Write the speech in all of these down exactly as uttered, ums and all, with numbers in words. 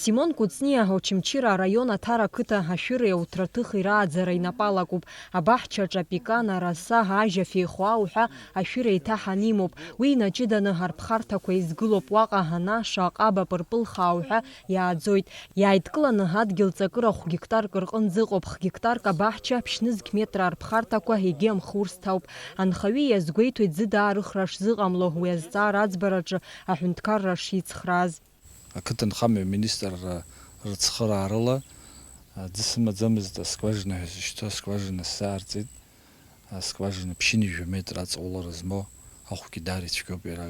Римон Кәыҵниа Очамчыра араион Аҭара ақыҭа ашәыреи ауҭраҭыхи рааӡара инапы алакуп. Абаҳчаҿы апикан, араса, ажь, афеихәаа уҳәа ашәыра еиҭаҳаны имоуп. Уи инаҷыданы арԥхарҭақәа еизгылоуп, уаҟа анаша, аҟаба, апырпыл хаа уҳәа иааӡоит. Иааидкыланы адгьыл ҵакыра хә гектарк рҟынӡа ыҟоуп, хә гектарк абаҳча, ԥшьнызқь метра арԥхарҭақәа егьи амхы урсҭа ауп. Анхаҩы иазгәеиҭоит ӡы даарыхра шзыҟамло, уи азҵаара аӡбараҿы аҳәынҭқарра шицхрааз. Ақыҭанхамҩа министрра рыцхыраарыла, аӡы сымаӡамызт, аскважина ҳәа изышьҭоу аскважина сзаарҵеит. Аскважина ԥшьынҩажәа метр аҵаулара змоу, ахәгьы даара ицәгьоуп, иара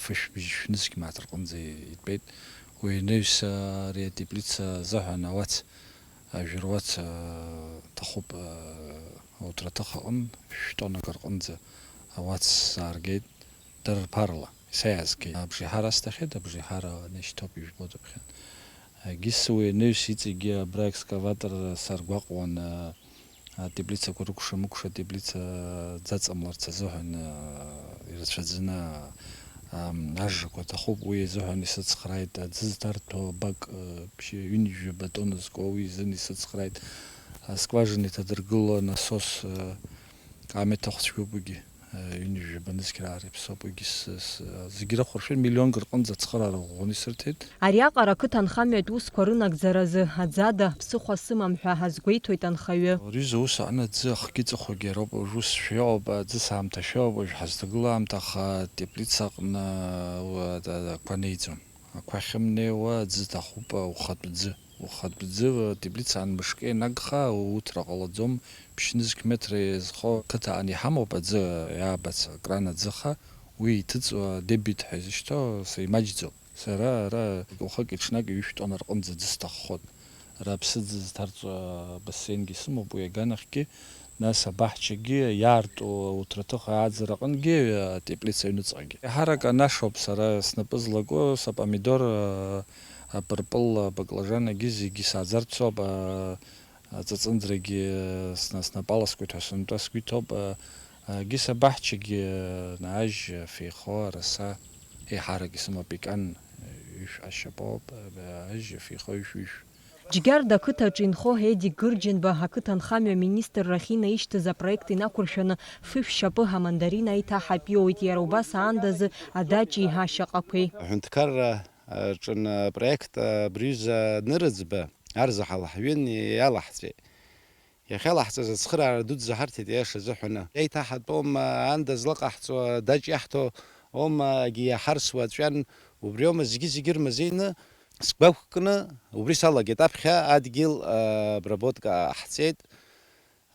фышә-быжь шәнызқь мааҭ рҟынӡа итәеит. Уи анаҩс, ари атеплица азыҳәан ауац, ажәыр уац, ҭахуп, ауҭраҭых аҟын, шәтоннак рҟынӡа ауац сааргеит. Дара рԥарала, са иаазгеит. Абжеиҳара асҭахьеит, абжеиҳара аны ишьҭоуп, ижәбоит аԥхьан. Егьыс уи анаҩс иҵегьы абра экскаватор саргәаҟуан, а, атеплицақәа рыкәша-мыкәша атеплица ӡаҵамларц азыҳәан, а, ирацәаӡаны, а, ам, ажрақәа аҭахуп, уи азыҳәан исыцхрааит, аӡы зҭарҭәо абак, а, ԥшьы ҩынҩажәаба тонна зкуа уи изын исыцхрааит, аскважина иҭадыргыло анасос, а, Амҩа ҭахәцәгьоуп уигьы, ҩынҩажәаба нызқьраара иаԥсоуп уигьы, с-, с-, зегьы рахәаршәа миллионк рҟынӡа ацхыраара ӷәӷәаны исырҭеит. Ариаҟара ақыҭанхамҩатә усқәа рынагӡаразы аӡада ԥсыхәа сымам ҳәа азгәеиҭоит анхаҩы. Рҩыза ус аҟны аӡы ахгьы ҵыхәагьы иароуп, уажә ус шәиоуп, аӡыс аамҭа шәоуп, уажә ҳазҭагыла аамҭа, аха атеплица аҟны, уа, да, да, ақәа неиӡом. Ақәа ахьымнеиуа аӡы ҭахуп, ухатә ӡы. Ухатә ӡы, теплица анмышкеи анагха, уҭра ҟалаӡом, ԥшьнызқь метра иазхо қыҭа ан иҳамоуп аӡы иаабац акран аӡыха, уи иҭыҵуа дебит ҳәа изышьҭоу, са имаҷӡоуп. Сара ара уахыки ҽнаки ҩышә тонна рҟынӡа аӡы сҭаххоит. Ара аԥсыӡ зҭарҵо абассеингьы сымоуп, уи аганахьгьы, нас абаҳчагьы, иаарту ауҭраҭых ааӡара аҟынгьы атеплица аҩныҵҟагьы. Еиҳарак анашоуп сара снапы злаку, сапомидор, апырпыл, абаклажан, егьи зегьы сааӡарцоуп, а, аҵаҵынӡрагьы сна-, снапы аласкуеит ҳәа сынтәа сгәы иҭоуп, а, а, егьи сабаҳчагьы, а, ажь, афеихо, араса, еиҳарак исымоуп, икан, ҩышә ашьапоуп, а, ажь, афеихо, ҩышә, ҩышә. Џьгьарда ақыҭаҿы инхо Едик Гырџьынба ақыҭанхамҩа аминистррахь инаишьҭыз апроект инақәыршәаны фышә шьапы амандарина аиҭаҳатә иоуит, иара убас аандазы адаҷеи ашьаҟақәеи. Аҳәынҭқарра аҿын апроект абри аҩыза анырыӡба, арзаҳал ҳҩын иалаҳҵеит. Иахьалаҳҵаз ацхыраара дуӡӡа ҳарҭеит, аиаша азыҳәаны. Еиҭаҳатәоума, аанда злаҟаҳҵо, адаҷ иаҳҭо, оума, акгьы иаҳарсуа аҵәҩан, убриоума, зегьы-зегьы рмазеины, сгәақәкны, убри салагеит. Аԥхьа адгьыл, а, обработка ҟаҳҵеит,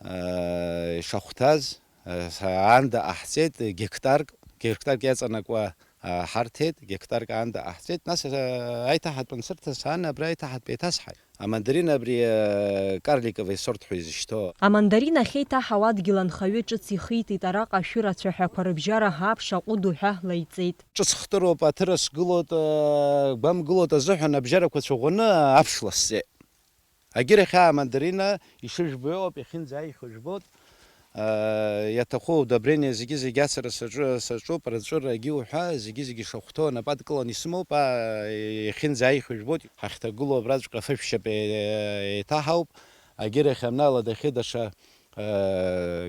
а, ишахәҭаз, а, са-, аанда ҟаҳҵеит, гектарк, гектарк иаҵанакуа, а, ҳарҭеит, гектарк аанда ҟаҳҵеит. Нас, а, аиҭаҳатә ансырҭа саан, абра аиҭаҳатә еиҭасҳаит. Амандарин абри, э, карликовый сорт ҳәа изышьҭоу. Амандарин ахьеиҭаҳау адгьыл анхаҩы ҿыц ихитит, араҟа ашәыра ацәаҳәақәа рыбжьара аԥш аҟәыд уҳәа лаиҵеит. Ҿыц хтыроуп, аҭыра сгылоит, э, гәамгылоит азыҳәан абжьарақәа цәаӷәаны аԥш ласҵеит. Агьырахь амандарина ишыжәбо иҟоуп, иахьынӡааихьоу жәбоит. Иаҭаху аудобрениа зегьы-зегьы ацара саҿу-, саҿуп, рыҵәырагьы уҳәа, зегьы-зегьы шахәҭоу анапы адкыланы исымоуп, аа, иахьынӡааихьоу жәбоит. Ҳахьҭагылоу абраҵәҟьа фышә шьапы еиҭаҳауп, агьырахь амнала дахьы даҽа,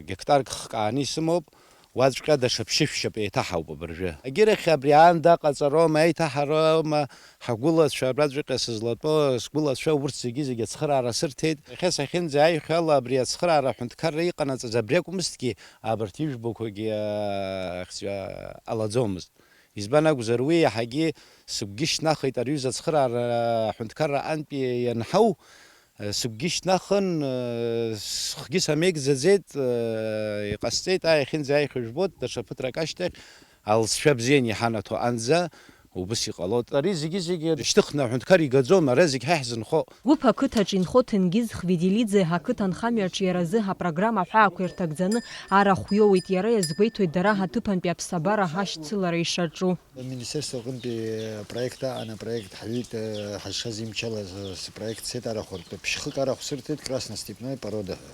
гектарк хкааны исымоуп, уаҵәҟьа даҽа ԥшьышә шьапы еиҭаҳауп абыржәы. Агьырахь абри аанда ҟаҵароума, еиҭаҳароума, Ҳагәылацәа абраҵәҟьа сызлатәоу, сгәылацәа урҭ зегьы-зегьы ацхыраара сырҭеит. Иахьа сахьынӡааихьоу ала абри ацхыраара аҳәынҭқарра иҟанаҵаз абри акәмызҭгьы, абарҭ ижәбақәагьы, аа, ахьӡ-, аа, ҟалаӡомызт. Избан акәзар, уи иаҳагьы сыгәгьы шьҭнахит, ари аҩыза ацхыраара аҳәынҭқарра аҟынтәи ианҳау, сыгәгьы шьҭнахын, схгьы самеигӡаӡеит, иҟасҵеит, ааи, иахьынӡааихьоу жәбоит, даҽа ԥыҭрак ашьҭахь, алҵшәа бзианы иҳанаҭо анӡа, Убыс иҟалоит. Ари зегьы-зегьы шьҭыхны аҳәынҭқар игаӡом, ара зегь ҳа иаҳзынхо. Гәыԥ ақыҭаҿ инхо Ҭенгиз Хведилиӡе ақыҭанхамҩаҿ иара азы апрограмма аҳәаақәа ирҭагӡаны арахә иоуеит, иара иазгәеиҭоит дара аҭыԥантәи аԥсабара ашьцылара ишаҿу. Аминистерство аҟынтәи апроект аан, апроект ҳаҩит, ҳазшаз имчала спроект цеит арахә ртәы, ԥшьхык арахә сырҭеит, красностепной порода ҳәа.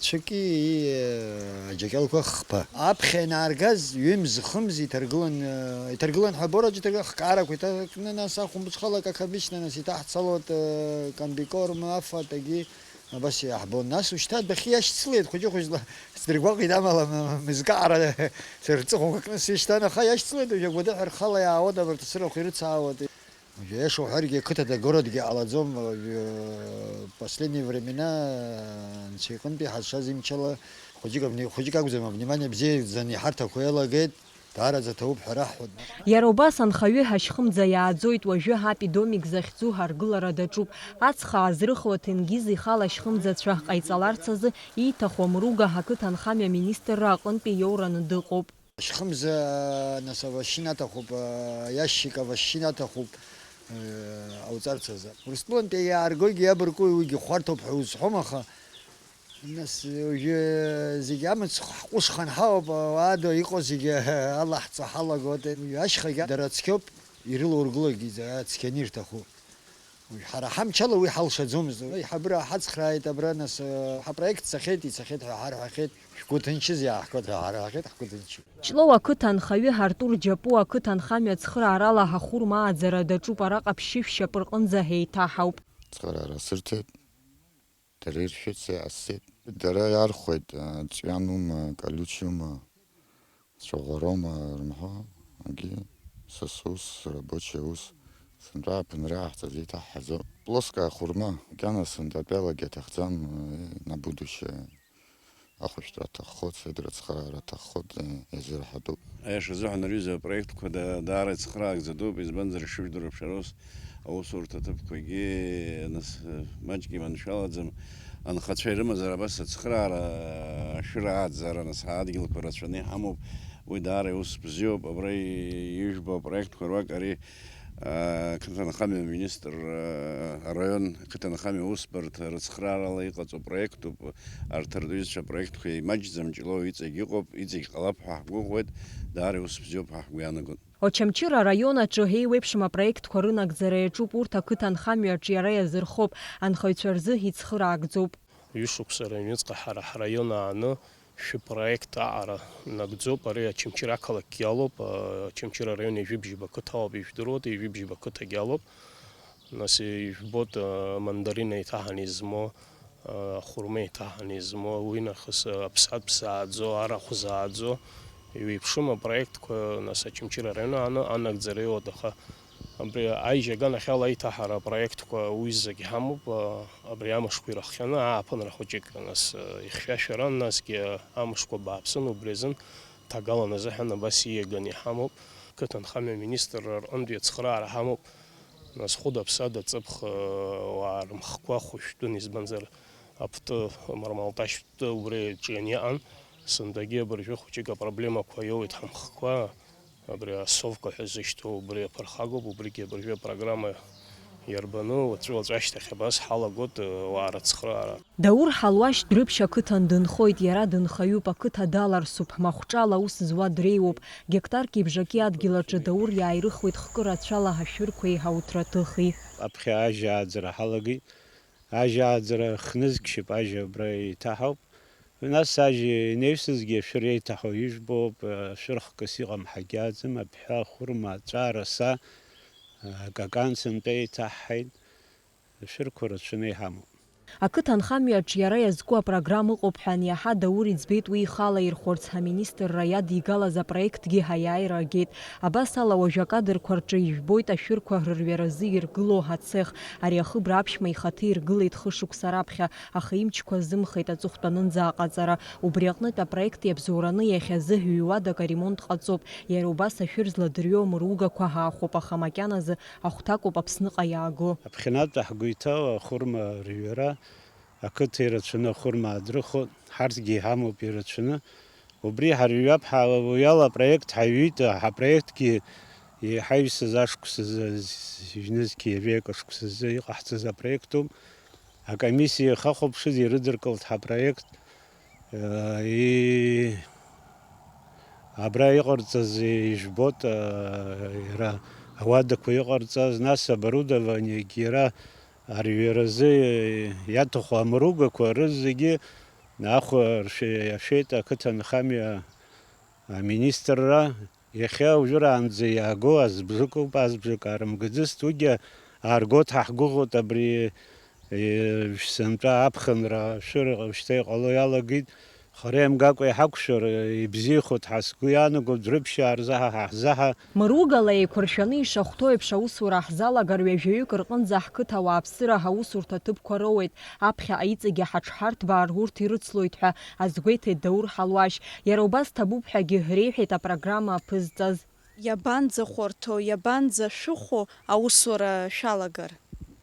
Цәаки, э, аџьакьалқәа хԥа. Аԥхьа ианааргаз, ҩымз, хымз иҭаргылан, э, иҭаргылан ҳәа абоураҿы иҭаргылан, хкаарақәа иҭакны, нас ахәымбыҽхала, как обычно, нас иҭаҳцалоит, э, комбикорм, афатәгьы, абас иаҳбон. Нас ушьҭа адәахьы иашьцылеит, хәыҷы-хәыҷла, сдыргәаҟит амала, м-, м-, мызкаара, рҵыхәақәа кны сышьҭан, аха иашьцылеит, уажә агәадыҳәа рхала иаауеит, абарҭ асырахә ирыцаауеит. Иаша уҳәаргьы, ақыҭада агородгьы ҟалаӡом, уажәы последние времена, анцәа иҟынтәи ҳазшаз имчала, хәыҷык авни-, хәыҷык акәӡам, авнимание бзиаӡаны иҳарҭахо иалагеит, даараӡа ҭабуп ҳәа раҳҳәоит. Иара убас анхаҩы ҳашьхымӡа иааӡоит, уажәы ҳапидомик захьӡу ҳаргылара даҿуп. Ацха аазрыхуа Ҭенгиз ихала ашьхымӡацәа ҟаиҵаларц азы ииҭаху амруга ҳақыҭанхамҩа аминистрра аҟынтәи иоураны дыҟоуп. Ашьхымза, нас, авашьына аҭахуп, а, ящик авашьына аҭахуп, э, ауҵарц азы. Урыстәылантәи иааргогьы иабаркуи, уигьы хәарҭоуп ҳәа узҳәом, аха, нас, уажәы зегь амыцхә ҳҟәышхан ҳауп, ауаада иҟоу зегьы алаҳҵо ҳалагоит. Ашьхагьы дара цқьоуп, ирылоургылогьы дара цқьаны ирҭаху. Ҳара ҳамчала уи ҳалшаӡомызт. Аиҳабыра ҳацхрааит абра, нас, ҳапроект цахьеит, ицахьеит ҳәа ҳарҳәахьеит, шәгәы ҭынчыз иааҳгоит ҳәа ҳарҳәахьеит, ҳгәы ҭынчуп. Ҷлоу ақыҭа анхаҩы Артур Џьапуа ақыҭа анхамҩа ацхыраарала ҳахәырма ааӡара даҿуп, араҟа ԥшьышә шьапы рҟынӡа ҳеиҭаҳауп. Цхыраара сырҭеит, дара иршәыц иаасзеит. Дара иархәеит, ҵәҩанума, колючиума, цәаӷәароума рымҳәо, агьи са сус, рабочий аус, сынтәа ааԥынра иаҳҵаз еиҭаҳҳаӡоуп. Плоская хурма, макьана сынтәатәи алагьы аҭахӡам, э, на будущее. Ахәышәтәра аҭаххоит, сеидра ацхыраара аҭаххоит, э, иазырҳәатәуп. Аиаша азыҳәан ари аҩыза апроектқәа да-, даара ицхыраагӡа дууп, избанзар, ишыжәдыруа аԥшьара ус аусурҭа аҭыԥқәагьы, нас, маҷк иманшәалаӡам. Анхацәа ирымазар абас ацхыраара, ашәыра ааӡара, нас, адгьылқәа рацәаны иҳамоуп. Уи даара иус бзиоуп. Абра ижәбо апроектқәа руак ари, ақыҭанхамҩа аминистр, араион ақыҭанхамҩа усбарҭа рыцхраарала иҟаҵоу проектуп. Арҭ рҩызцәа апроектқәа имаҷӡам, Ҷлоу иҵегь иҟоуп, иҵегь ҟалап ҳәа ҳгәыӷуеит. Даара иус бзиоуп ҳәа ҳгәы иаанагон. Очамчыра араион аҿы еиуеиԥшым апроектқәа рынагӡара иаҿуп, урҭ ақыҭанхамҩаҿ иара иазырхоуп, анхаҩцәа рзы ицхыраагӡоуп. Ҩышықәса рыҩныҵҟа ҳара ҳраион ааны шәы проект аҟара нагӡоуп, ари Очамчыра ақалақьгьы алоуп, Очамчыра араион ҩажәи бжьба қыҭа ауп, ижәдыруада, ҩажәи бжьба қыҭагьы алоуп. Нас ижәбоит, а, мандарина иҭаҳан измоу, а, ахәырма иҭаҳан измоу, уи нахыс, а, аԥсаатә зааӡо, арахә зааӡо, иҩеиԥшым апроектқәа, нас, Очамчыра араион ааны анагӡара иоуеит, аха абри аижьаганахьала аиҭаҳара апроектқәа уи зегь ҳамоуп, а, абри амшқәа ирыххьаны ааԥынра хәыҷык, нас, а, ихьшәашәаран, насгьы амшқәа бааԥсын, убри азын ҭагалан азыҳәан абас ииаганы иҳамоуп. Қыҭанхамҩа аминистрра рҟынтә иацхыраара ҳамоуп. Нас хәыда-ԥсада ҵыԥх, уаа рымхқәа хәышәтәын, избанзар, аԥтәы, Мармалташьтәы убри аҿы ианиаҟан, сынтәагьы абыржәы хәыҷык апроблемақәа иоуеит ҳамхқәа, абри асовка ҳәа зышьҭоу убри аԥырхагоуп, убригьы абыржәы апрограмма иарбану, уаҵәы-уаҵәы ашьҭахь абас ҳалагоит, уаа рыцхраара. Даур Ҳалуашь Дәрыԥшь ақыҭан дынхоит, иара дынхаҩуп, ақыҭа даларсуп, махәҿала аус зуа дреиуоуп. Гектарки бжаки адгьыл аҿы Даур иааирыхуеит хкы рацәала ҳашәырқәеи ҳауҭраҭыхи. Аԥхьа ажьа ааӡара ҳалагеит. Ажьа ааӡара хнызқьшьап, ажьа абра еиҭаҳауп. Нас ажьа инаҩсызгьы ашәыр еиҭаҳау ижәбоуп, ашәыр хкыс иҟам ҳагьааӡам, абҳәа, ахәырма, аҵәа, араса, акакан сынтәа еиҭаҳҳаит. Ашәырқәа рацәаны иҳамоуп. Ақыҭанхамҩаҿ иара иазку апрограмма ыҟоуп ҳәа аниаҳа, Даур иӡбеит уи ихала ирхәарц, ҳаминистрра иадигалаз апроектгьы ҳаиааира агеит. Абас ала, уажә акадрқәа рҿы ижәбоит ашәырқәа рырҩаразы иргылоу ҳацех. Ари ахыбра аԥшәма ихаҭа иргылеит хышықәса раԥхьа, аха имчқәа азымхеит аҵыхәтәанынӡа аҟаҵара. Убри аҟнытә апроект иабзоураны иахьазы ҩ-уадак аремонт ҟаҵоуп. Иара убас ашәыр зладырҩо амыругақәа ҳаахәоуп, аха макьаназы ахәҭакоуп Аԥсныҟа иааго. Аԥхьанатә ҳгәы иҭоу ахәырма рҩара, ақыҭа ирацәаны ахәырма адрыхо, ҳарҭгьы иҳамоуп ирацәаны. Убри ҳарҩап, ҳа-, уи ала апроект ҳаҩит, ҳапроектгьы иҳаҩсыз ашықәсазы, зҩнызқьи жәаҩык ашықәсазы иҟаҳҵаз апроектуп. Акомиссиа ихахәаԥшыз ирыдыркылт ҳапроект. Э, и-, абра иҟарҵаз ижәбоит, э, иара ауадақәа иҟарҵаз, нас оборудованиагьы иара арҩаразы иаҭаху амругақәа рызегьы Ахәа ршәи-, иашәеит ақыҭанхамҩа аминистрра. Иахьа уажәраанӡа иааго азбжакоуп, азбжак аарымгаӡыст, уигьы ааргоит ҳәа ҳгәыӷуеит абри, е, шәсынтәа аԥхынра ашәыра шьҭа иҟало иалагеит. Хара имгакәа иҳақәшәар, е, ибзиахоит ҳәа сгәы иаанаго, Дәрыԥшьаа рзаҳа, ҳа ҳзаҳа. Мыругала еиқәыршәаны ишахәҭоу еиԥш аусура ҳзалагар, ҩажәаҩык рҟынӡа ҳқыҭа ауааԥсыра аусурҭа ҭыԥқәа роуеит. Аԥхьаҟа иҵегьы ҳаҽҳарҭбаар урҭ ирыцлоит ҳәа азгәеиҭеит Даур Ҳалуашь. Иара убас ҭабуп ҳәагьы реиҳәеит апрограмма аԥызҵаз. Иабанӡахәарҭоу, иабанӡашәыхәо аусура шәалагар?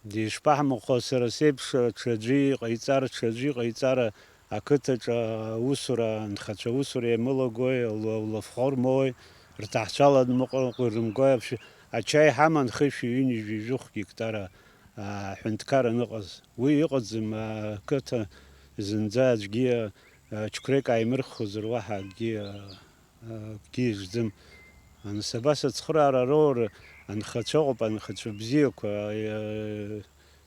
Дишԥаҳмыхәо, сара сеиԥш ҽаӡәы иҟаиҵар, ҽаӡәы иҟаиҵар, ақыҭаҿы аусура, анхацәа аусура иамылагои, ла-, лафхор моуи, рҭаацәала дмыҟәа-, рымгои, аԥшьы-, ачаи ҳаман хышәи ҩынҩажәи жәохә гектара, а, ҳәынҭқар аныҟаз. Уи иҟаӡам, ақыҭа зынӡа аӡәгьы, а, ачықәреик ааимырххозар уаҳа акгьы, а, акгьы ижӡам. Аныс абас ацхыраара роур, анхацәа ыҟоуп, анхацәа бзиақәа, э,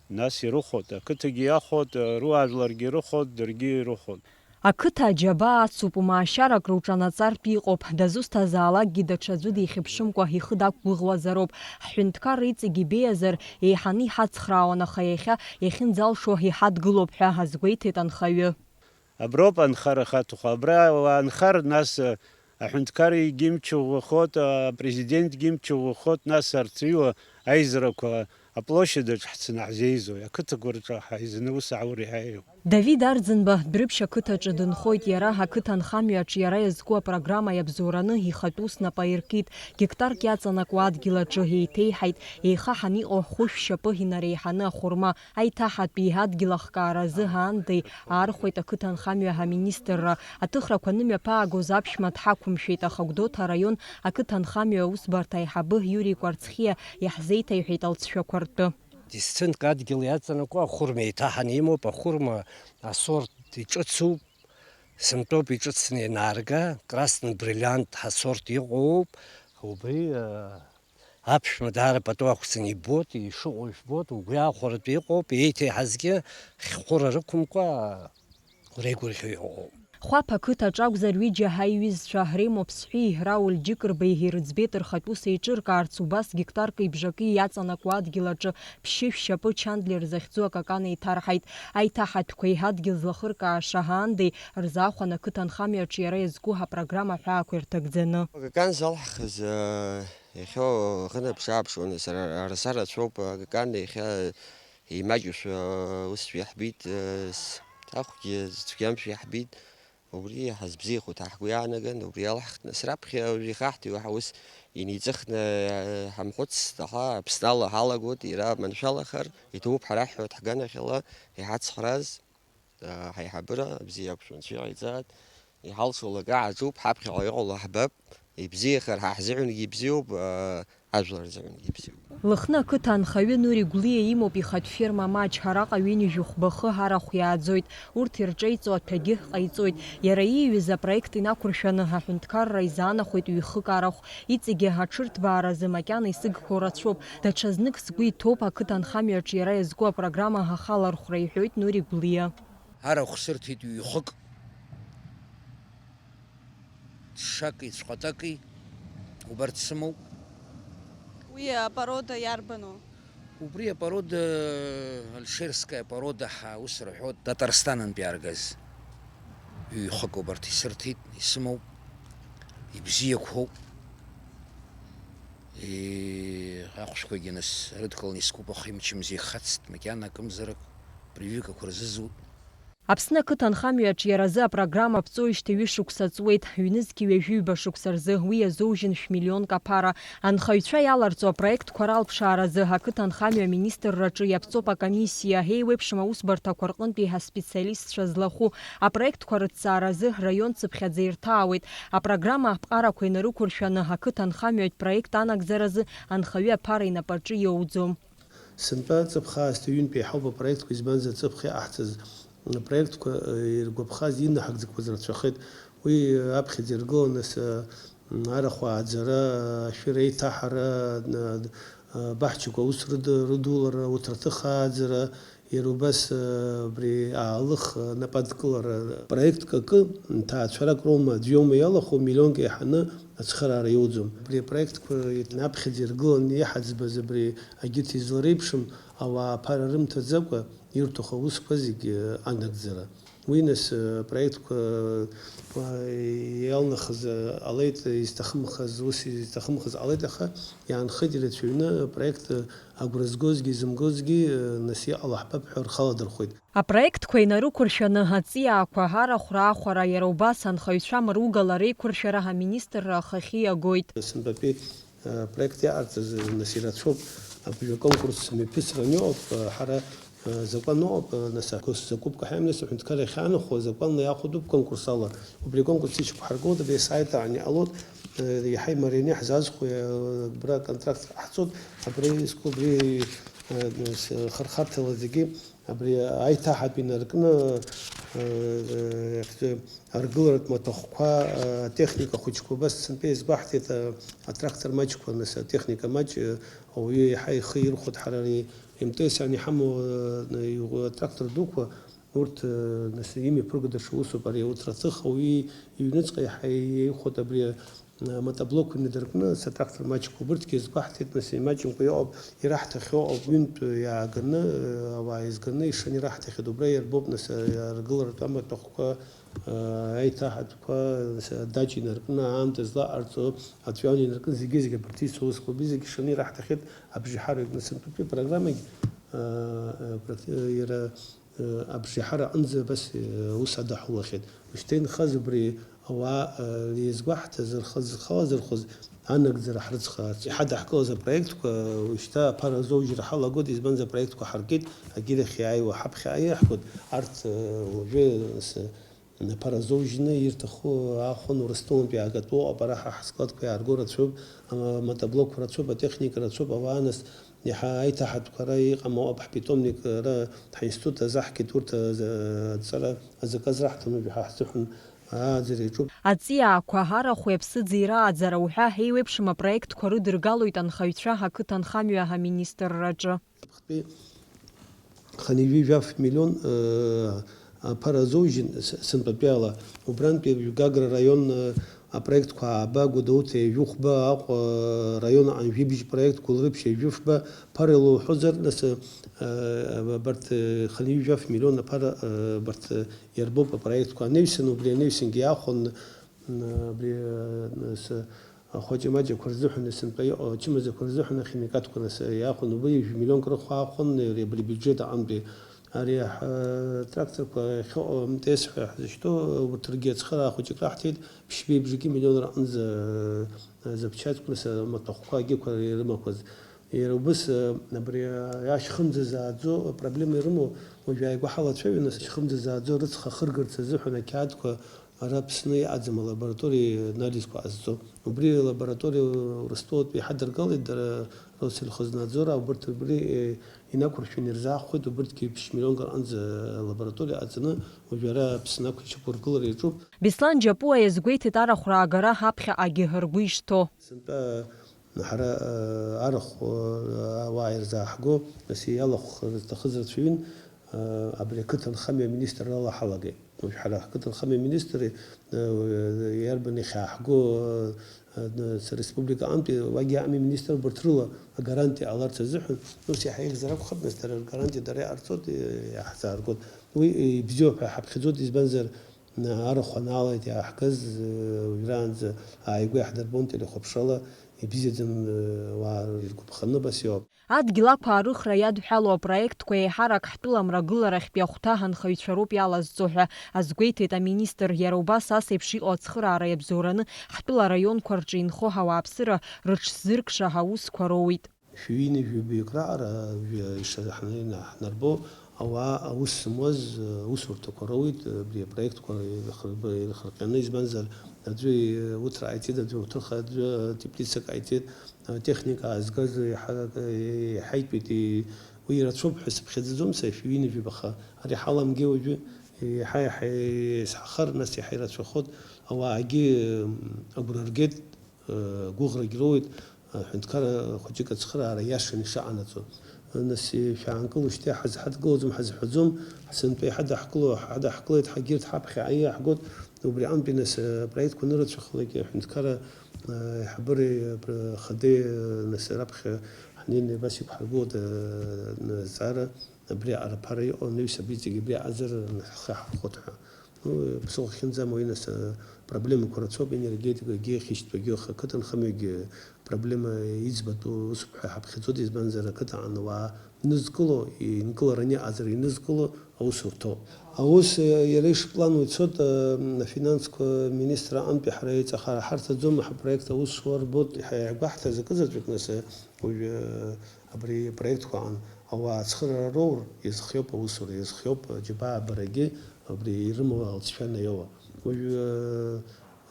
нас ирыхәот, ақыҭагьы иахәот, руаажәларгьы ирыхәот, даргьы ирыхәот. Ақыҭа аџьабаа ацуп, умаашьарак руҿанаҵартә иҟоуп, дазусҭазаалакгьы даҽаӡәы дихьыԥшымкәа ихы дақәгәыӷуазароуп. Ҳҳәынҭқарра иҵегь ибеиазар, еиҳаны иҳацхраауан, аха иахьа иахьынӡалшо иҳадгылоуп ҳәа азгәеиҭеит анхаҩы. Аброуп анхара хаҭаху. Абра уаанхар, нас, аҳәынҭқар егьимчу ӷәӷәахот, апрезидент егьимчу ӷәӷәахот, нас арҵаҩы аизарақәа аплощадь аҿы ҳцаны ҳзеизои, ақыҭақәа рҿы ҳаизаны ус ааур иҳаиу. Давид Арӡынба Дәрыԥшь ақыҭаҿы дынхоит. Иара ақыҭанхамҩаҿ иара иазку апрограмма иабзоураны ихатәы ус нап аиркит. Гектарк иаҵанакуа адгьыл аҿы еиҭеиҳаит, еихаҳан иҟоу хәышә шьапы инареиҳаны ахәырма. Аиҭаҳатәи адгьыл ахкааразы аандеи аархәеит ақыҭанхамҩа аминистрра. Аҭыхрақәа анымҩаԥаагоз аԥшәма дҳақәымшәеит, аха Гәдоуҭа араион ақыҭанхамҩа аусбарҭа аиҳабы Иури Кәарцхиа иаҳзеиҭаиҳәеит алҵшәақәа ртәы. Десятинк адгьыл иаҵанакуа ахәырма еиҭаҳаны имоуп, ахәырма асорт иҿыцуп, сынтәоуп иҿыцны ианаарга, красный бриллиант ҳасорт иҟоуп, убри, э, Аԥшәма даара пату ақәҵаны иббоит, ишыҟоу жәбоит, угәы иаахәаратәы иҟоуп, еиҭеиҳазгьы хьхәыра рықәымкәа уреигәырӷьо иҟоуп. Хәаԥ ақыҭаҿ акәзар, ҩыџьа ҳаиҩызцәа Ремо Ԥсҳәии Рауль Џьыкырбеи ирыӡбеит рхатә ус еиҿыркаарц, убас гектарки бжаки иаҵанакуа адгьыл аҿы ԥшьышә шьапы Чандлер захьӡу акакан еиҭарҳаит. Аиҭаҳатәқәеи адгьыл злахыркааша аандеи рзаахәан ақыҭанхамҩаҿы иара иазку апрограмма аҳәаақәа ирҭагӡаны. Акакан залҳхыз, Иахьа уахынла бшааԥшуаны сара араса рацәоуп, акакан иахьа имаҷушәа усшәа иаҳбеит, ахәгьы цәгьамшәа иаҳбеит, убри ҳазбзиахоит ҳәа ҳгәы иаанаган, убри алаҳхит, нас раԥхьа уажә ихаҳҭиуа ҳаус иниҵыхны ҳамхәыцт, аха Аԥсны ала ҳалагоит, иара маншәалахар, иҭабуп ҳара ҳҳәоит ҳганахьала иҳацхрааз. Ҳаиҳабыра бзиа иақәшәо Анцәа иҟаиҵааит. Иҳалшо лакы ааҿуп, ҳаԥхьаҟа иҟало ҳбап, ибзиахар ҳа ҳзыҳәангьы ибзиоуп, ажәлар рзыҳәангьы ибзиоуп. Лыхны ақыҭа анхаҩы Нури Гәлиа имоуп ихатә ферма Маҷ, араҟа ҩынҩажәи хәба хы арахә иааӡоит, урҭ ирҿеиҵо аҭәагьы ҟаиҵоит. Иара ииҩыз апроект инақәыршәаны аҳәынҭқарра изаанахәеит ҩ-хык арахә. Иҵегьы аҽырҭбааразы макьана исыгхо рацәоуп. Даҽазнык сгәы иҭоуп ақыҭанхамҩаҿ иара иазку апрограмма ахалархәра, иҳәоит Нури Гәлиа. Арахә сырҭеит ҩ-хык. Ҽаки цәҟатаки, убарҭ сымоуп. Уи апорода иарбану? Убри апорода, альшерская порода ҳәа ус рҳәоит, Татарстанынтә иааргаз. Ҩ-хык убарҭ исырҭеит, исымоуп, ибзиақәоуп. Е, ахәшәқәагьы нас рыдкыланы искуп, аха имчымзи ихацт, макьана акымзарак, прививкақәа рзызут. Аԥсны ақыҭанхамҩаҿ иара азы апрограмма ԥҵәоижьҭеи ҩышықәса ҵуеит, ҩнызқьи ҩажәи ҩба шықәса рзы, уи иазоужьын шә-миллионк аԥара. Анхаҩцәа иаларҵо апроектқәа ралԥшааразы ақыҭанхамҩа аминистрраҿы иаԥҵоуп акомиссиа, еиуеиԥшым аусбарҭақәа рҟынтәи аспециалистцәа злахәу. Апроектқәа рыҭҵааразы раион цыԥхьаӡа ирҭаауеит. Апрограмма аԥҟарақәа инарықәыршәаны ақыҭанхамҩатә проект анагӡаразы анхаҩы аԥара инапаҿы иоуӡом. Сынтәа ҵыԥх аасҭа ҩынтә еиҳауп апроектқәа, избанзар, ҵыԥх иҟаҳҵаз апроектқәа, э, иргәаԥхаз инаҳагӡақәаз рацәахеит. Уи аԥхьаӡа иргыланы са, м, арахә ааӡара, ашәыр еиҭаҳара, н-, а, баҳчақәа аус рыд-, рыдулара, урҭ рҭыхааӡара, Иара убас, э, абри аалых, э, нападкылара проектк акы, ҭаацәарак роума, аӡәы иоума иалахәу, миллионк еиҳаны ацхыраара иоуӡом. Абри апроектқәа инаԥхьаӡа иргыланы иҳаӡбаз абри агьырҭ излареиԥшым ауаа аԥара рымҭаӡакәа ирҭаху аусқәа зегьы анагӡара. Уи нас, э, апроектқәа, э, иалнахыз, э, ҟалеит, изҭахымхаз, ус изҭахымхаз ҟалеит, аха иаанхеит ирацәаҩны апроект, э, агәра згозгьы, зымгозгьы, э, нас иҟало ҳбап ҳәа рхаладырхәеит. Апроектқәа инарықәыршәаны аҵиаақәа арахәра-аахәара иара убас анхаҩцәа мыругала реиқәыршәара аминистрра ахахьы иагоит. Сынтәатәи, э, проект иаҟарҵаз, э, нас ирацәоуп, абри аконкурс мҩаԥысран иҟоуп, э, ҳара, э, закәан ыҟоуп, э, нас агосзакупка ҳәа имнас аҳәынҭқарра иахьаанахәо азакәанла иаахәатәуп конкурсала. Убри аконкурс ишьақәҳаргылоит, абри асайт аан иҟалоит, э, иаҳа имарианы иаҳзаазхәо, э, абра аконтракт ҟаҳҵоит, абри иску, абри, э, с-, хырхарҭала зегьы. Абри аиҭаҳатә инаркны, э, э, аргыларатә маҭәахәқәа, э, атехника хәыҷқәа убас сынтәа иазгәаҳҭеит, э, атрактор маҷқәа, нас атехника маҷ, э, ауаҩы иаҳа ихы ирхәоит, ҳара ари МТС-аан иҳамоу, э, иу-, атрактор дуқәа, урҭ, э, нас имҩаԥырго даҽа усуп, ари ауҭраҭых ауаҩы иҩныҵҟа иаҳа еихәоит абри, э, мотоблокқәа инадыркны, сатрактор маҷқәа убырҭгьы иазгәаҳҭеит, нас имаҷымкәа иҟоуп, ираҳҭахьоу ауп, ҩынтә иааганы, э, ауаа еизганы ишаны ираҳҭахьеит, убра иарбоуп, нас, э, аргыларатә амаҭәахәқәа, э, аиҭаҳатәқәа, нас, адаҷ инаркны, аамҭа злаҟарҵо, аҵәҩан инаркны, зегьы-зегьы абарҭ исоу усқәа зегьы ишаны ираҳҭахьеит, абжеиҳараҩык, нас, сынтәатәи программагь, э, э, практи-, э, иара Абжеиҳара аҟынӡа абас, э, аус адаҳулахьеит. Ушьҭа инхаз убри ауаа, э, еизгәаҳҭаз, рхы зхалазырхәыз анагӡара ҳрыцхраарц. Иҳадаҳкылаз апроектқәа, ушьҭа аԥара азоужьра ҳалагоит, избанзар апроектқәа ҳаркит, агьырахь иааиуа ҳаԥхьаҟа иаҳгоит. Арҭ, э, уажәы, с-, аԥара азоужьны ирҭаху аахәан Урыстәылантәи иаагатәу, абра ҳа ҳскладқәа иаарго рацәоуп, а, мотоблокқәа рацәоуп, атехника рацәоуп, ауаа нас Иаҳа аиҭаҳатәқәа ара иҟам ауп, ҳпитомник ара ҳаинститут азаҳкит, урҭ азы-, аҵара, азаказ раҳҭоны ҳа ҳзыҳәан ааӡара иаҿуп. Аҵиаақәа, арахәи аԥсыӡи рааӡара уҳәа еиуеиԥшым апроектқәа рыдыргалоит анхаҩцәа ақыҭанхамҩа аминистрраҿы. Аԥхтәи хынҩажәи жәаф миллион, э, аԥара азоужьын с-, сынтәатәиала, убрантәи Гагра раион, э, апроектқәа ааба, Гәдоуҭа ҩажәихәба, Аҟәа, э, раион аҟны жәибжь проект, Гәылрыԥшь ҩажәифба, ԥара илоуҳәозар, нас, э, абарҭ, э, хынҩажәи жәаф миллион аԥара, э, абарҭ, э, иарбоуп апроектқәа анаҩсан, убри анаҩсангьы иаахәон, м, абри, э, нас, ахәаҷамаҷақәа рзыҳәан, сынтәа иҟоу ачымазақәа рзыҳәан ахимикатқәа нас иаахәон, убри жәа миллионк рыхә аахәон, абри абиуџьет аҟынтәи. Ари аҳ-, тракторқәа ахьыҟоу МТС ҳәа ҳзышьҭоу, урҭ ргьы ацхыраара хәыҷык раҳҭеит, ԥшьбеи бжаки миллион рҟынӡа, э, запчастьқәа, нас амаҭәахәқәа агьықәа ирымақәаз. Иара убас, э, абри, э, ашьхымӡа зааӡо апроблема ирымоу, уажә ааигәа ҳалацәажәон, нас ашьхымӡа зааӡо рыцха ахыргарц азыҳәан ақьаадқәа ара Аԥсны иҟаӡам, алабораториа анализқәа ҟазҵо. Убри алабораториа Урыстәылатәи иҳадыргалеит дара, Россельхознадзор, убырҭ убри, э, инақәыршәаны ирзаахәеит, убырҭгьы ԥшь миллионк рҟынӡа алабораториа ҟаҵаны, уажәы ара Аԥсны ақәчақәыргылара иаҿуп. Беслан Џьапуа иазгәеиҭеит арахәра агара ҳаԥхьаҟагьы ргәы ишҭоу. Сынтәа ҳара, э, арахә, э, ауаа ирзааҳго, нас иалахәхар зҭахыз рацәаҩын, э, абри ақыҭанхамҩа аминистррала ҳалагеит. Уажә ҳара ҳқыҭанхамҩа аминистр, э, иарбан иахьааҳго, э, э, республика аҟынтәи уагьы аминистр убарҭ рыла агарантиа ҟаларц азыҳәан, ус иаҳа еиӷьзар акәхап, нас дара ргарантиа дара иҟарҵоит, э, иаҳзааргоит. Уи, э, ибзиоуп ҳәа ҳаԥхьаӡоит, избанзар, э, арахә анаалеит иааҳгаз, э, уажәраанӡа ааигәа иаҳдырбон телехәаԥшрала, ибзиаӡам, э, уаа иргәаԥханы абас иоуп. Адгьыл ақәаарыхра иадҳәалоу апроектқәа еиҳарак ҳтәыла мрагыларахьтәи ахәҭа анхаҩцәа роуп иалазҵо ҳәа азгәеиҭеит аминистр, иара убас ас еиԥш иҟоу ацхыраара иабзоураны ҳтәыла араионқәа рҿы инхо ҳауааԥсыра рыҽзыркша аусқәа роуит. Шәи ҩынҩажәи жәаҩык раҟара, жәа-, ишаҳ-, ҳнарбо, ауаа аус зымуаз, аусурҭақәа роуит, абри апроектқәа ирхырб-, ирхырҟьаны, избанзар, аӡәы, э, уҭра ҟаиҵеит, аӡәы уҭыха, аӡәы теплицак ҟаиҵеит, атехника аазгаз иаҳа-, иаҳаитәит, и-, уи ирацәоуп ҳәа сыԥхьаӡаӡом сара, шәи ҩынҩажәи жәаба, аха ари ҳаламгеи уажәы, иаҳа-иаҳа еизҳахар, нас иаҳа ирацәахоит, ауаагьы, м, агәра ргеит, э, гәыӷрагь роуеит, аҳәынҭқарра хәыҷык ацхыраара иашаны ишаҟанаҵо. Нас, шәаанкылушьҭи, ҳазҳадгылаӡом, ҳазҳәаӡом, сынтәа иҳадаҳкыло, ҳадаҳкылеит, ҳагьырҭ ҳаԥхьа аиааҳгоит. Убри аҟынтәи, нас, апроектқәа анырацәахалак, аҳәынҭқарра, аиҳабыреи, ахадеи, нас, раԥхьа ҳнеины абас иқәҳаргылоит, азҵаара, абри аҟара аԥара иҟоу анаҩс абри зегьы абри аҟазар ҳхы ҳархәоит ҳәа. Ну, ԥсыхәа ахьынӡам уи, нас, апроблемақәа рацәоуп, энергетикагьы, ахьышьҭқәагьы, аха ақыҭанхамҩагьы проблема иӡбатәу усуп ҳәа ҳаԥхьаӡоит, избанзар, ақыҭан ауаа нызкыло, инкылараны иҟазар инызкыло аусурҭоуп. Аус, э, иара ишплану ицоит, э, афинансқәа министр аҟынтәи ҳара еиҵахара ҳарҭаӡом, ҳапроект аус шуа рбоит, иҳа-, иаҳгәаҳҭаз акызаҵәык, нас, э, уажәы, э, абри апроектқәа аан, ауаа ацхыраара роур, иазхиоуп аусура, иазхиоуп, э, џьабаа барагьы абри ирымоу алҵшәа наиоуа. Уажәы,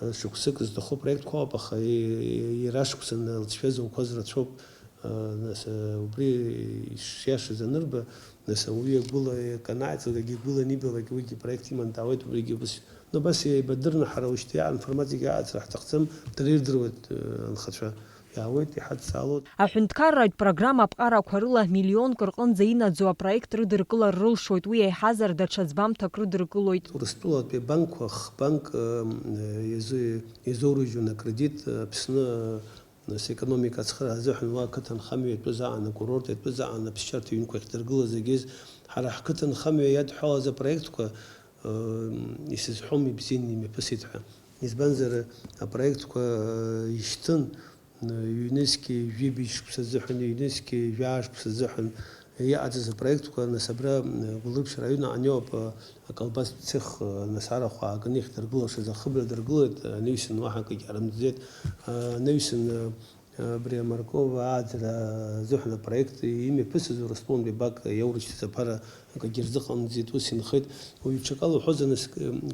э, шықәсык зҭаху проектқәа ыҟоуп, аха и-, иара шықәсаны алҵшәа зауқәаз рацәоуп. Э, нас, э, убри ишиашаз анырба, нас ауаҩы агәыла акы анааиҵалак, агьи гәыла анибалак, уигьы проект иман даауеит, убригьы убыс. Ну, абас еибадырны ҳара ушьҭа информациагьы ааҵра ҳҭахӡам, дара ирдыруеит, э, анхацәа. Иаауеит, иҳадҵаалоит. Аҳәынҭқарратә программа аԥҟарақәа рыла миллионк рҟынӡа инаӡоу апроект рыдыркылар рылшоит, уи еиҳазар даҽа ӡбамҭак рыдыркылоит. Урыстәылатәи абанкқәа хбанк, э, иазы-, иазоурыжьуан акредит, э, Аԥсны, э, нас, економика ацхыраара азыҳәан уа ақыҭанхамҩа иатәызаан, акурорт иатәызаан, аԥсшьарҭа ҩынқәа ахьдыргылаз зегьы, ҳара ҳқыҭанхамҩа иадҳәалаз апроектқәа, э, исызҳәом ибзианы имҩаԥысит ҳәа. Избанзар, апроектқәа, э, ишьҭын, ҩнызқьи жәибжь шықәса азыҳәан, ҩнызқьи жәаа шықәса азыҳәан иҟаҵаз апроектқәа, нас, абра, Гәылрыԥшь араион аҟны иоуп, аколбас цех, нас, арахә ааганы иахьдыргылашаз ахыбра дыргылеит, анаҩсан уаҳа акгьы аарымӡеит, анаҩсан, абри аморков ааӡара азыҳәан апроект имҩаԥысыз Урыстәылантәи абак иаурышьҭыз аԥара акгьы рзыҟамҵеит, ус инхеит. Уаҩы ҽакала уҳәозар, нас,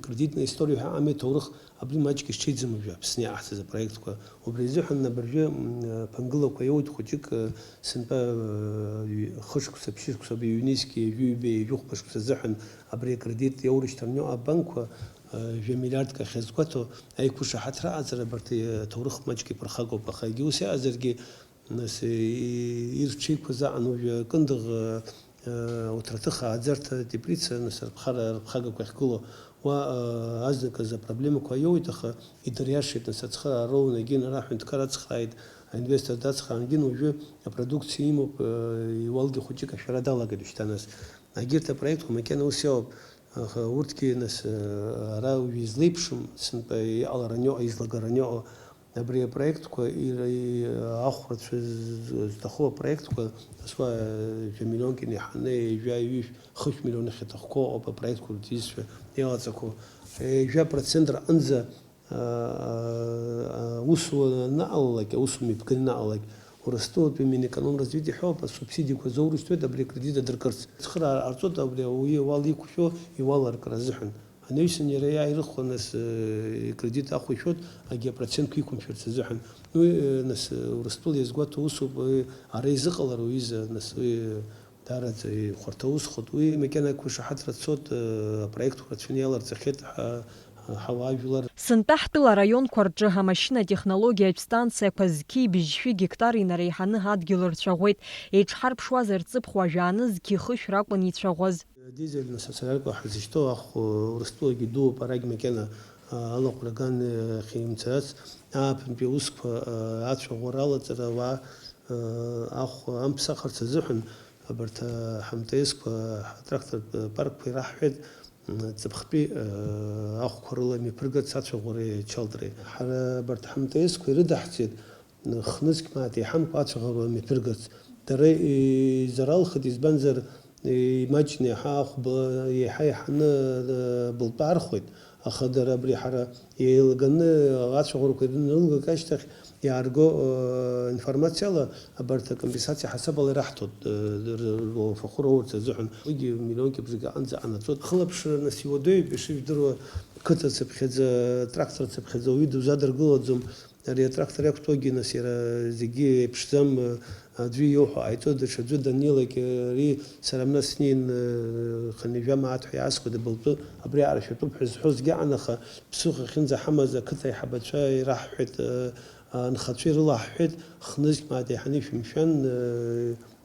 кредитная история ҳәа ами аҭоурых, абри маҷк ишҽеиӡам уажәы Аԥсны иаҳҭаз апроектқәа. Убри азыҳәан абыржәы, м, ԥынгылақәа иоуит хәыҷык, э, сынтәа, э, ҩ-, хышықәса, ԥшьышықәса, абри ҩнызқьи, ҩажәи ҩба, ҩажәи хәба шықәса азыҳәан абри акредит иаурышьҭырнео абанкқәа, э, жәа миллиардк ахьазгәаҭо аиқәышаҳаҭра аҟаҵара абарҭ, э, аҭоурых маҷк иԥырхагоуп, аха егьа ус иҟазаргьы, нас, э, и-, ирҽеиқәаз аҟан уажәы акындыӷ, э, Э, уҭраҭых ааӡарҭа, теплица, нас, рԥхара, рԥхагақәа ахьгылоу, уа, э, азныказы апроблемақәа иоуеит, аха идыриашеит, нас, ацхыраара роуны, егьин ара аҳәынҭқар ацхрааит, аинвестор дацхраан, егьин уажәы апродукциа имоуп, э, иуалгьы хәыҷык ашәара далагеит уажәшьҭа, нас. Егьырҭ апроектқәа макьана ус иоуп, аха урҭгьы, нас, э, ара уажәы излеиԥшым, сынтәа иҟалараны иҟоу, излагараны иҟоу, Абри апроектқәа ира-, и-, ахәрацәа з-, зҭаху апроектқәа, нас уа, э, жәа миллионк инеиҳаны, ҩажәа, ҩышә, хышә миллион иахьаҭахқәоу ауп апроектқәа рҭиизшәа иалаҵақәоу. Э, жәа процент рҟынӡа, а, а, аусура анаҟалалак, аусумҩаԥгара анаҟалалак, Урыстәылатәи Минэкономразвитие ҳәоуп, асубсидиақәа азоурышьҭуеит абри акредит адыркырц. Цхыраара ҟарҵоит абри ауаҩы иуал иқәшәо иуаларкра азыҳәан. Анаҩсан иара иааирыхуа, нас, э, икредит ахәишәоит, агьи апроцентқәа иқәымшәарц азыҳәан. Уи, э, нас, э, Урыстәыла иазгәаҭо усуп, э, ара изыҟалар уҩыза, нас, уи, э, даараӡа ихәарҭа усхоит. Уи макьана ақәшаҳаҭра цоит, э, апроектқәа рацәаны иаларҵахьеит ҳа-, ҳауаажәлар. Сынтәа ҳтәыла араионқәа рҿы амашьынатә технологиатә станциақәа зқьи быжьшәи гектар инареиҳаны адгьыл рцәаӷәеит. Еиҿҳарԥшуазар, ҵыԥх уажәааны зқьи хышә ракәын ицәаӷәаз. Дизельна социалка ҳзышьҭоу ахә Урыстәылагьы дууп, арагь макьана, а, алахәра ган, а, ахьимцарц, ааԥынтәи аусқәа, а, ацәаӷәара алаҵара ауаа, а, ахә амԥсахырц азыҳәан, абарҭ, а, ҳМТС-қәа, ҳатрактортә паркқәа ираҳҳәеит, м, ҵыԥхтәи, а, ахәқәа рыла имҩаԥыргарц ацәаӷәареи ачалтреи. Ҳара абарҭ ҳМТС-қәа ирыдаҳҵеит, Хнызқь мааҭ еиҳамкәа ацәаӷәара мҩаԥыргарц. Дара изаралхит, избанзар, имаҷны иаҳа ахәба, иаҳа-иаҳаны, э, былтәы архәеит, аха дара абри ҳара еилаганы ацәаӷәарақәа ирнылгак ашьҭахь иаарго, э, информациала абарҭ акомпенсациа ҳасабала ираҳҭоит, э, р-, р-, руафахәы роурц азыҳәан. Уигьы миллионки бжак аҟынӡа ҟанаҵоит. Хылаԥшра нас иуадаҩуп, ишыжәдыруа, қыҭа цыԥхьаӡа, трактор цыԥхьаӡа уаҩы дузадыргылаӡом. Ари атрактор иақәтәоугьы, нас, иара зегьы еиԥшӡам, аӡәы иоуҳәо ҟаиҵоит, даҽаӡәы даннеилак, ари сара абна снеин, хынҩажәа мааҭ ҳәа иаасхәеит абылтәы, абри аҟара шәатәуп ҳәа зҳәо зегьы аан, аха ԥсыхәа ахьынӡаҳамаз ақыҭа аиҳабацәа ираҳҳәеит, анхацәа ирылаҳҳәеит, хнызқь мааҭ еиҳаны ишәымшәан,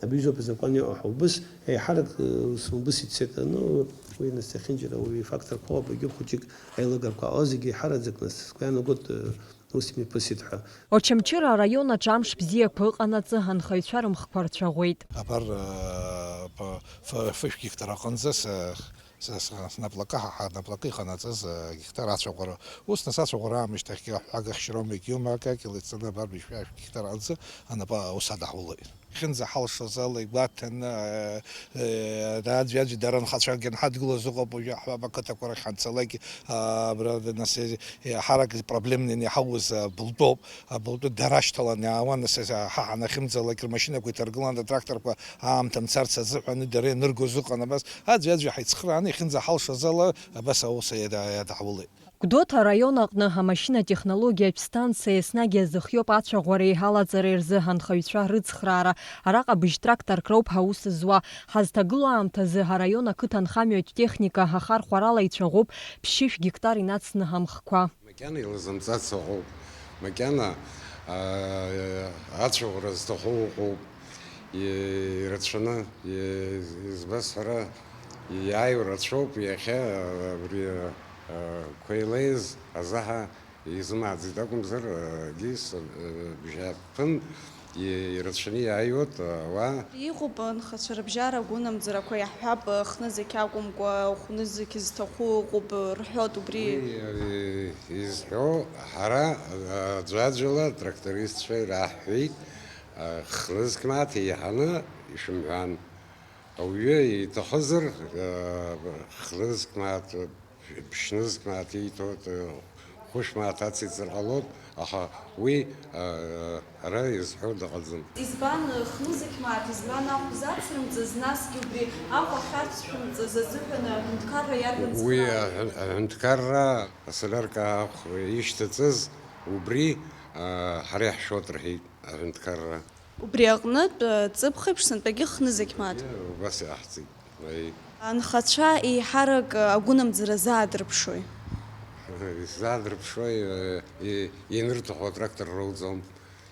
Абри изоуп азакәан иҟоу ҳәа убыс, еиҳарак, э, усмубыс ицеит. Ну, уи нас иахьынџьара уи факторқәа ыҟоуп, егьоуп хәыҷык аилагарақәа ҟало зегьы еиҳараӡак нас сгәы иаанагоит, э, ус имҩаԥысит ҳәа. Очамчыра араион аҿы амш бзиақәа ыҟанаҵы, анхаҩцәа рымхқәа рцәаӷәеит. Абар, э, ф-, ф-, фышә гектар аҟынӡа са, са, са, снаплакы, ҳа, ҳнаплакы иҟанаҵаз, э, гектар ацәаӷәара. Ус нас ацәаӷәара аамышьҭахьгьы аҳәага хьшьрома егьиума, акакьала ицаны абар бышәи ашә гектар аҟынӡа анапы ус адаҳулеит. Хьынӡаҳалшоз ала игәаҭаны, э, э, аӡәи-аӡәи дара анхацәа анҳадгылоз ыҟоуп, уажәы ҳҳәап, ақыҭақәа рахь ҳанцалак, а, абра, нас, э, ҳарак проблемныйны иҳауз, а, былтәоуп, абылтәы дара ашьҭаланы иаауан, нас, э, ҳа ҳанахьымӡалак рмашьынақәа иҭаргылан, атракторқәа аамҭа мцарц азыҳәаны дара ианыргоз ыҟан, абас аӡәи-аӡәи ҳаицхырааны ихьынӡаҳалшоз ала абас аус иада-, иадаҳулеит. Гәдоуҭа араион аҟны амашьынатә технологиатә станциа еснагь иазыхиоуп ацәаӷәареи алаҵареи рзы анхаҩцәа рыцхраара. Араҟа быжь тракторк роуп аус зуа. Ҳазҭагылоу аамҭазы араион ақыҭанхамҩатә техника ахархәарала ицәаӷәоуп ԥшьышә гектар инацны амхқәа. Макьана илзымҵац ыҟоуп, макьана, аа, ацәаӷәара зҭаху ыҟоуп, и-, ирацәаны, и-, избаз ҳәара, иааиуа рацәоуп иахьа, абри, аа, қәеилеиз азаҳа изымааӡеит акәымзар, егьыс, бжьаԥын, и-, ирацәаны иааиуеит, ауаа. Иҟоуп анхацәа рыбжьара агәынамӡарақәа, иаҳҳәап, хнызқь акәымкәа, хәнызқь зҭаху ыҟоуп рҳәоит убри. Уи, э, изҳәо ҳара, аӡәаӡәала атрактористцәа ираҳҳәеит, э, хнызқь мааҭ еиҳаны ишәымҳәан. Ауаҩы иҭахызар, э, хнызқь мааҭ, ԥшьнызқь мааҭ ииҭоит, э, хәышә мааҭ ациҵар ҟалоит, аха уи, э, ара изҳәо дыҟаӡам. Избан, э, хнызқь мааҭ, избан ахә зацрымҵыз, насгьы убри ахә ахьацшәымҵыз азыҳәан аҳәынҭқарра иарбан цхыраара? Уи аҳәын-, аҳәынҭқарра асолиарка ахә ишьҭаҵыз убри, э, ҳара иаҳшәоит рҳәеит аҳәынҭқарра. Убри аҟнытә, э, ҵыԥхеиԥш сынтәагьы хнызқь мааҭ. Убас иҟаҳҵеит. Аи. Анхацәа еиҳарак, э, агәынамӡара заадырԥшуеи? Изаадырԥшуеи, э, и-, ианырҭаху атрактор роуӡом.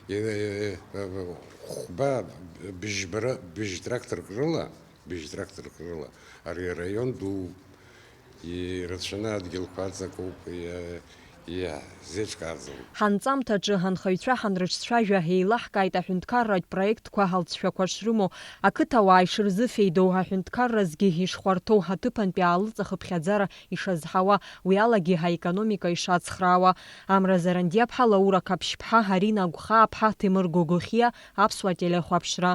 И-, э, э, хәба, быжьбара, быжь тракторк рыла, быжь тракторк рыла, ари араион дууп. Ирацәаны адгьылқәа аҵакуп, иа-, иаҳзеиҿкааӡом. Ҳанҵамҭаҿы анхаҩцәа ҳанрыҿцәажәа, еилаҳкааит аҳәынҭқарратә проектқәа алҵшәақәа шрымоу, ақыҭауаа ишырзыфеидоу, аҳәынҭқарразгьы ишхәарҭоу, аҭыԥантәи аалыҵахыԥхьаӡара ишазҳауа, уи алагьы аекономика ишацхраауа. Амра Зарандиаԥҳа, Лаура Қаԥшьԥҳа, Арина Агәхааԥҳа, Ҭемыр Гогохиа, Аԥсуа телехәаԥшра.